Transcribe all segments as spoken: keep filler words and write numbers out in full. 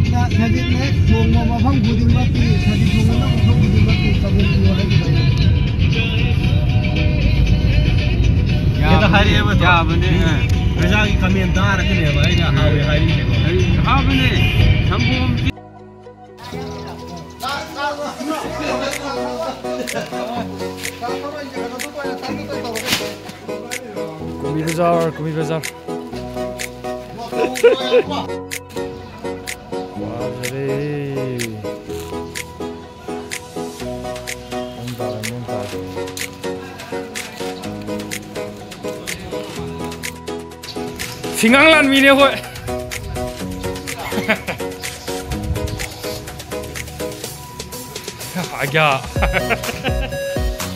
ꯁꯖꯤꯠꯅ ꯍꯦꯛ ꯊꯣꯡꯕ ꯃꯐꯝ ꯈꯨꯗꯤꯡꯃꯛꯀꯤ, ꯁꯖꯤꯠ ꯊꯣꯡꯕ ꯃꯐꯝ ꯈꯨꯗꯤꯡꯃꯛꯀꯤ ꯆꯒꯨꯝ ꯄꯤꯌꯣ ꯍꯥꯏꯈꯤꯕ ꯑꯩꯅ꯫ ꯍꯦꯛꯇ ꯍꯥꯏꯔꯛꯑꯦꯕ ꯑꯗꯣ꯫ ꯌꯥꯕꯅꯦ꯫ ꯄ꯭ꯔꯖꯥꯒꯤ ꯀꯃꯦꯟ ꯇꯥꯔꯛꯀꯅꯦꯕ ꯑꯩꯅ ꯍꯥꯎꯋꯦ ꯍꯥꯏꯔꯤꯁꯦꯀꯣ꯫ ꯑꯩ ꯍꯥꯎꯕꯅꯦ꯫ ꯁꯪꯒꯣꯝ꯫ ꯀꯣꯕꯤ ꯕꯖꯥꯔ, ꯀꯣꯕꯤ ꯕꯖꯥꯔ꯫ ꯋꯥꯖꯔꯦ꯫ ꯃꯑꯣꯡ ꯇꯥꯔꯦ, ꯃꯑꯣꯡ ꯇꯥꯔꯦ꯫ ꯐꯤꯉꯥꯡ ꯂꯥꯟꯃꯤꯅꯦ ꯑꯩꯈꯣꯏ꯫ ꯑꯌꯥ꯫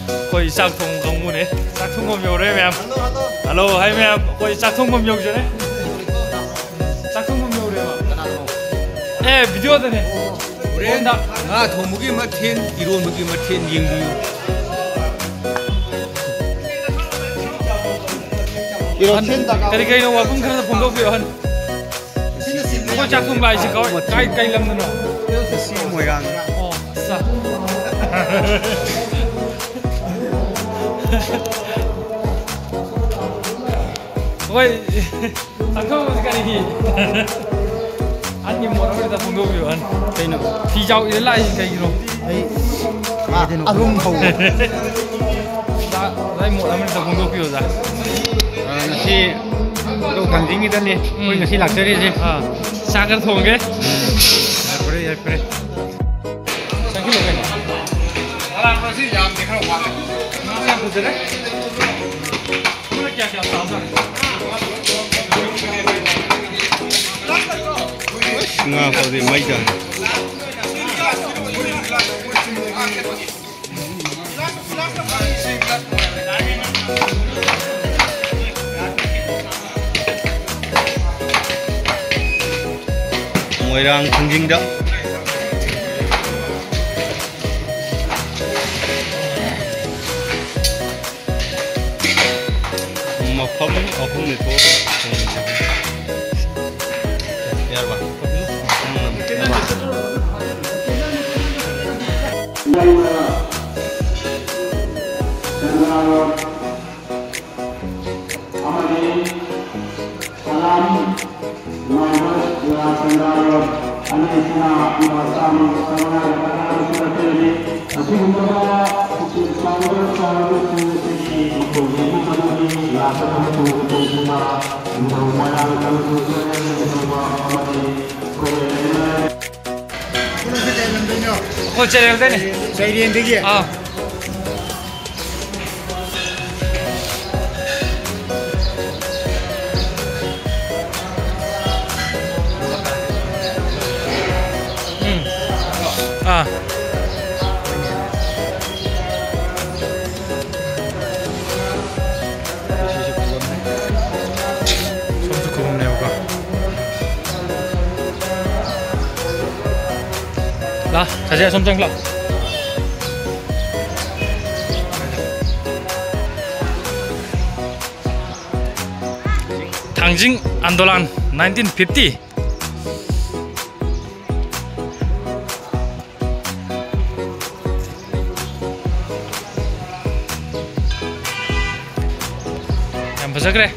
ꯑꯩꯈꯣꯏ ꯆꯥꯛ ꯊꯣꯡ ꯀꯥꯡꯕꯨꯅꯦ꯫ ꯆꯥꯛ ꯊꯣꯡꯐꯝ ꯌꯧꯔꯦ ꯃꯌꯥꯝ꯫ Hello, hello. ꯍꯜꯂꯣ, ꯍꯥꯏ ꯃꯌꯥꯝ꯫ ꯑꯩꯈꯣꯏ ꯆꯥꯛ ꯊꯣꯡꯐꯝ ꯌꯧꯖꯔꯦ꯫ ꯆꯥꯛ ꯊꯣꯡꯐꯝ ꯌꯧꯔꯦꯕ꯫ ꯀꯅꯥꯅꯣ? ꯑꯦ, ꯚꯤꯗꯤꯑꯣꯗꯅꯦ꯫ ꯍꯣꯔꯦꯟ ꯉꯥ ꯊꯣꯡꯕꯒꯤ ꯃꯊꯦꯜ, ꯏꯔꯣꯟꯕꯒꯤ ꯃꯊꯦꯜ ꯌꯦꯡꯕꯤꯌꯨ꯫ ꯏꯔꯣꯟꯁꯤꯟꯗ ꯀꯔꯤ ꯀꯩꯅꯣ ꯋꯥꯐꯝ ꯈꯔ ꯐꯣꯡꯗꯣꯛꯄꯤꯌꯨ, ꯑꯍꯟ꯫ ꯑꯩꯈꯣꯏ ꯆꯥꯛ ꯊꯣꯡꯕ ꯍꯥꯏꯁꯤ ꯀꯥꯏ, ꯀꯥꯏ, ꯀꯩ ꯂꯝꯗꯅꯣ? ꯁꯤ ꯃꯣꯏꯔꯥꯡ꯫ ꯑꯣ, ꯑꯠꯆꯥ꯫ ꯑꯩꯈꯣꯏ ꯆꯥꯛ ꯊꯣꯡꯕꯁꯤ ꯀꯔꯤꯒꯤ? ꯑꯍꯟꯒꯤ ꯃꯣꯠ ꯑꯃ ꯈꯤꯇ ꯐꯣꯡꯗꯣꯛꯄꯤꯌꯨ, ꯑꯍꯟ꯫ ꯀꯩꯅꯣ? ꯐꯤ ꯆꯥꯎ ꯏꯜꯂ ꯂꯥꯛꯏꯁꯤ ꯀꯩꯒꯤꯅꯣ? ꯑꯩ ꯑꯔꯨꯝ ꯍꯧꯕ꯫ ꯆꯥꯛ, ꯉꯁꯥꯏ ꯃꯣꯠ ꯑꯃ ꯈꯤꯇ ꯐꯣꯡꯗꯣꯛꯄꯤꯌꯨ, ꯑꯣꯖꯥ꯫ ꯑ, ꯉꯁꯤ ꯂꯧ ꯊꯥꯡꯖꯤꯡꯒꯤꯗꯅꯦ ꯑꯩꯈꯣꯏ ꯎꯝ꯫ ꯉꯁꯤ ꯂꯥꯛꯆꯔꯤꯁꯦ꯫ ꯑꯥ, ꯆꯥꯛ ꯈꯔ ꯊꯣꯡꯒꯦ꯫ ꯌꯥꯏꯐꯔꯦ, ꯌꯥꯏꯐꯔꯦ꯫ ꯆꯪꯁꯤꯜꯂꯨ ꯀꯩꯅꯣ꯫ ꯉꯥꯁꯦ ꯌꯥꯝ ꯐꯖꯔꯦ꯫ ꯀꯌꯥ ꯀꯌꯥ ꯇꯥꯕꯖꯥꯠꯅꯣ? ꯑꯁ, ꯉꯥ ꯐꯥꯎꯗꯤ ꯃꯩ ꯇꯥꯔꯦ꯫ ꯃꯣꯏꯔꯥꯡ ꯊꯥꯡꯖꯤꯡꯗ꯫ ꯃꯐꯝ ꯑꯍꯨꯝꯅꯤ ꯊꯣꯛ-, ꯌꯥꯔꯕ? ꯃꯐꯝ ꯑꯍꯨꯝ꯫ ꯑꯃꯗꯤ ꯁꯂꯥꯝ ꯅꯥꯏꯕ ꯁꯦꯟꯗ꯭ꯔꯥ ꯔꯣꯗ ꯑꯅꯤꯁꯤꯅ ꯄꯤꯕ ꯆꯥꯝꯃ ꯆꯥꯝꯃꯉꯥꯒꯤ ꯇꯔꯥ ꯄꯤꯔꯛꯀꯅꯤ꯫ ꯑꯁꯤꯒꯨꯝꯂꯕ ꯄꯨꯛꯆꯦꯜ ꯆꯥꯎꯕ ꯆꯥꯎꯔꯕꯁꯤꯡ ꯑꯁꯤꯒꯤ ꯃꯈꯣꯏꯒꯤ ꯏꯃꯨꯡ ꯃꯅꯨꯡꯒꯤ ꯂꯥꯛꯀꯗꯕ ꯇꯨꯡꯒꯤ ꯄꯨꯟꯁꯤꯗ ꯅꯤꯡꯊꯧ ꯃꯣꯏꯔꯥꯡ ꯀꯪꯂꯩ ꯂꯩꯕ ꯑꯃꯗꯤ ꯈꯨꯔꯦꯝ ꯂꯩꯃꯔꯦꯜ ꯑꯩꯈꯣꯏ ꯆꯦꯔꯦꯜꯗꯅꯤ꯫ ꯆꯩꯔꯦꯟꯗꯒꯤ? ꯑꯥ꯫ ꯎꯝ꯫ ꯑꯥ꯫ ꯁꯣꯝꯁꯨ ꯈꯨꯕꯝꯅꯦꯕꯀꯣ꯫ ꯂꯥ, ꯁꯥꯖꯦ, ꯑꯁꯣꯝ ꯆꯪ ꯂꯥ꯫ ꯊꯥꯡꯖꯤꯡ ꯑꯟꯗꯣꯂꯥꯟ nineteen fifty꯫ ꯌꯥꯝ ꯐꯖꯈ꯭ꯔꯦ꯫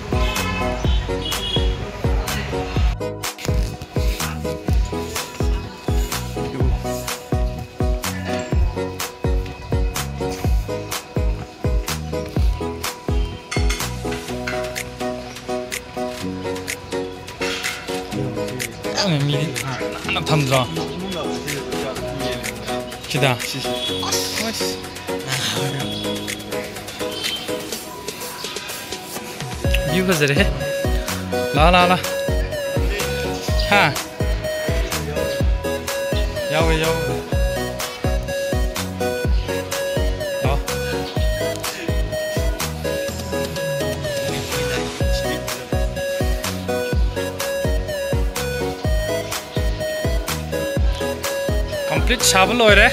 ꯌꯥꯝꯅ ꯃꯤꯗꯤ ꯅꯥꯟꯅ ꯊꯝꯗ꯭ꯔꯣ? ꯁꯤꯗ꯫ ꯑꯁ꯫ View ꯐꯖꯔꯦꯍꯦ꯫ ꯂꯥ, ꯂꯥ, ꯂꯥ꯫ ꯍꯥ? ꯌꯥꯎꯋꯦ, ꯌꯥꯎꯋꯦ꯫ ꯂꯥꯎ꯫ Complete ꯁꯥꯕ ꯂꯣꯏꯔꯦ꯫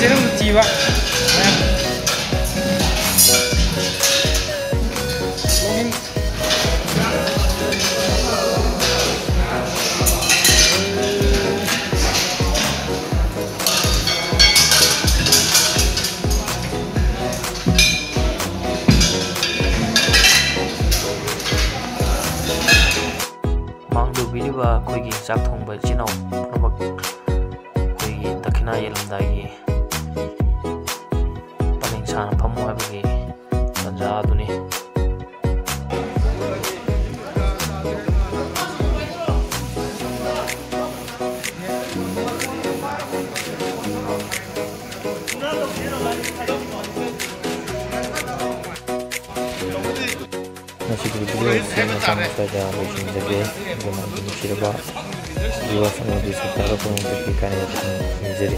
ꯑꯗꯨꯝ ꯊꯤꯕ꯫ ꯃꯥꯡꯗꯧꯕꯤꯔꯤꯕ ꯑꯩꯈꯣꯏꯒꯤ ꯆꯥꯛ ꯊꯣꯡꯕ ꯏꯆꯤꯟ ꯏꯅꯥꯎ ꯄꯨꯝꯅꯃꯛ ꯑꯩꯈꯣꯏꯒꯤ ꯗꯈꯤꯅꯥ ꯌꯦꯜꯂꯝꯗꯥꯏꯒꯤ ꯄꯔꯦꯡ ꯁꯥꯅ ꯐꯝꯃꯨ ꯍꯥꯏꯕꯒꯤ ꯇꯥꯟꯖꯥ ꯑꯗꯨꯅꯤ꯫ ꯉꯁꯤꯒꯤ video ꯑꯁꯤ ꯃꯇꯥꯡ ꯑꯁ꯭ꯋꯥꯏꯗ ꯂꯣꯏꯁꯤꯟꯖꯒꯦ꯫ ꯑꯗꯨꯅ ꯑꯩꯒꯤ ꯅꯨꯡꯁꯤꯔꯕ viewers ꯑꯃꯗꯤ subscriber ꯄꯨꯝꯅꯃꯛꯇꯒꯤ ꯀꯥꯏꯅ ꯌꯥꯊꯪ ꯅꯤꯖꯔꯤ꯫